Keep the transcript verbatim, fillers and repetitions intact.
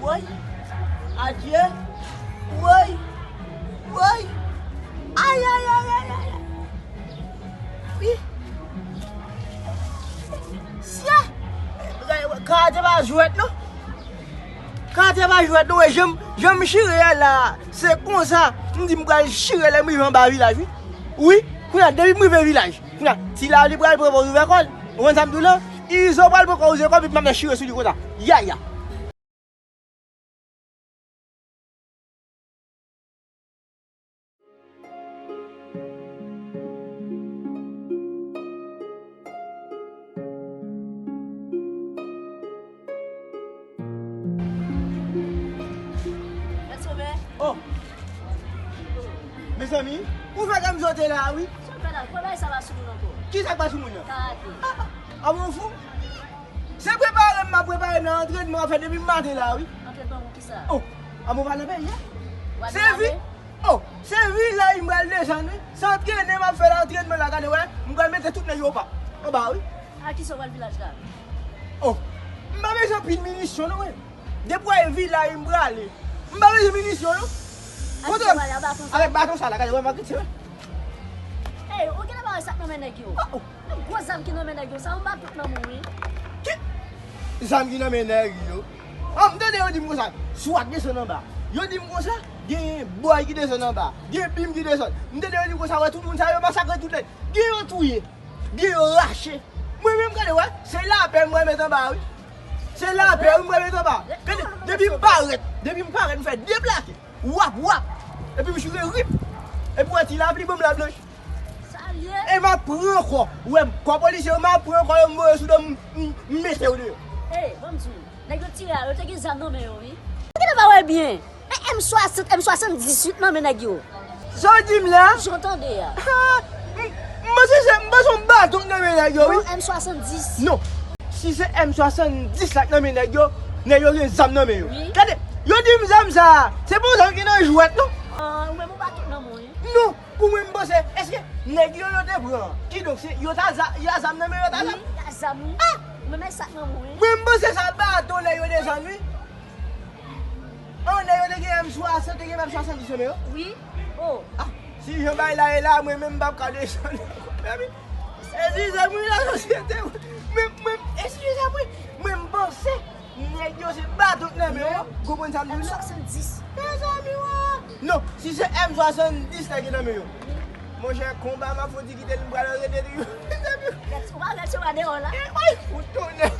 Woy! Adye! Woy! Woy! Ay, ay, ay, ay, ay! Wi! Sye! Karate pa jwèt non! Karate pa jwèt non, e jan m, jan m chire a la, se konsa, m di m pral chire lè m rive anba vilaj, wi. Wi, kounye a, depi m rive vilaj, kounye a, Ti Lav li pral pran kò rive kò l. Ou konn sa m di w lan? Izo pral pran kò rive kò l, epi m ap chire sou li konsa. Ya, ya. Mèt Sovè. Oh! Mezanmi, ou fè kòm si w te la, wi. Sovè la, pran bagay sa pa sou moun ankò. Kisa k pa sou moun nan? Karate. Ah, ah, ah, bon, fou? Se prepare m, m ap prepare m nan antrènman, an fèt, depi maten la, wi. Antrènman pou kisa? Oh, a mwen pa nan peyi a. Se vi, oh, se vilaj m pral desann, wi. Se antrènman m ap fè la, antrènman la, gade, wè, m pral mete tout nèg yo pa, anba, wi. A kisa w pral vilaj la? Oh, m pa bezwen anpil minisyon, non, wi. Depi w wè vilaj m prale, m pa bezwen minisyon, non. A kisa w pral a baton sa? Avèk baton sa la, gade, wè, m ap retire. Ey, ou genlè pa wè sa k nan men nèg yo? Oh, oh. Gwo zam ki nan men nèg yo, sa yon baton nan men w, wi. Ki zam ki nan men nèg yo? An, m tande yo di m konsa, swat desann anba. Yo di m konsa, gen bòy ki desann anba, gen bim ki desann. M tande yo di m konsa, wè tout moun sa yo masakre tout nèg. Gen yo touye, gen yo rache. Mwen menm, gade, wè, se lapè m pral met anba, wi. Se lapè m pral met anba. Gade, depi m parèt, depi m parèt, m fè de plake. Wap, wap. Epi m chire rip. Epi w wè Ti Lav li ban m lablanch. Sa l ye? E m ap pran kò. Ou wè m, kò polisye yo, m ap pran kò yo, m voye sou do m, m, m mete yo deyò. Ey, ban m di w, nèg yo tire a, yo te gen zam nan men yo, wi. Ou genlè pa wè byen. E M swasant, M swasanndizuit nan men nèg yo. Sa w di m la? Jan w tande a. Ha! M, m panse se, m panse yon baton k nan men nèg yo, wi. Non, M swasanndis. Non. Si se M swasanndis la k nan men nèg yo, nèg yo gen zam nan men yo. Wi. Gade, yo di m zam sa a, se pa yon zam ki nan jwèt, non. Ah, ou menm ou pa tout nan men w, wi. Non, pou mwen m panse, èske nèg yo, yo te pran? Kidonk, se, yo ta za-, y a zam nan men yo, ta zam? Wi, y a zam, wi. Ah! Ou menm e sa k nan men w, wi. Mwen m panse sa baton nèg yo desann, wi. An, nèg yo te gen M swasant, te gen M swasanndis nan men yo? Wi. Oh. Ah, si jan bagay la ye la, mwen menm m p ap ka desann. Mezanmi, se di zam wi la sosyete. Mwen, mwen, eskize mwen. Mwen m panse nèg yo se baton k nan men yo. Ou konprann sa m di w la? M swasanndis. Mezanmi, wa. Non, si se M swasanndis la ki nan men yo. Monchè, konba m ap fouti kite l, m pral rete toujou. Mezanmi. Ou pa rete, ou pa deyò la. Eh, woy, ou tounen.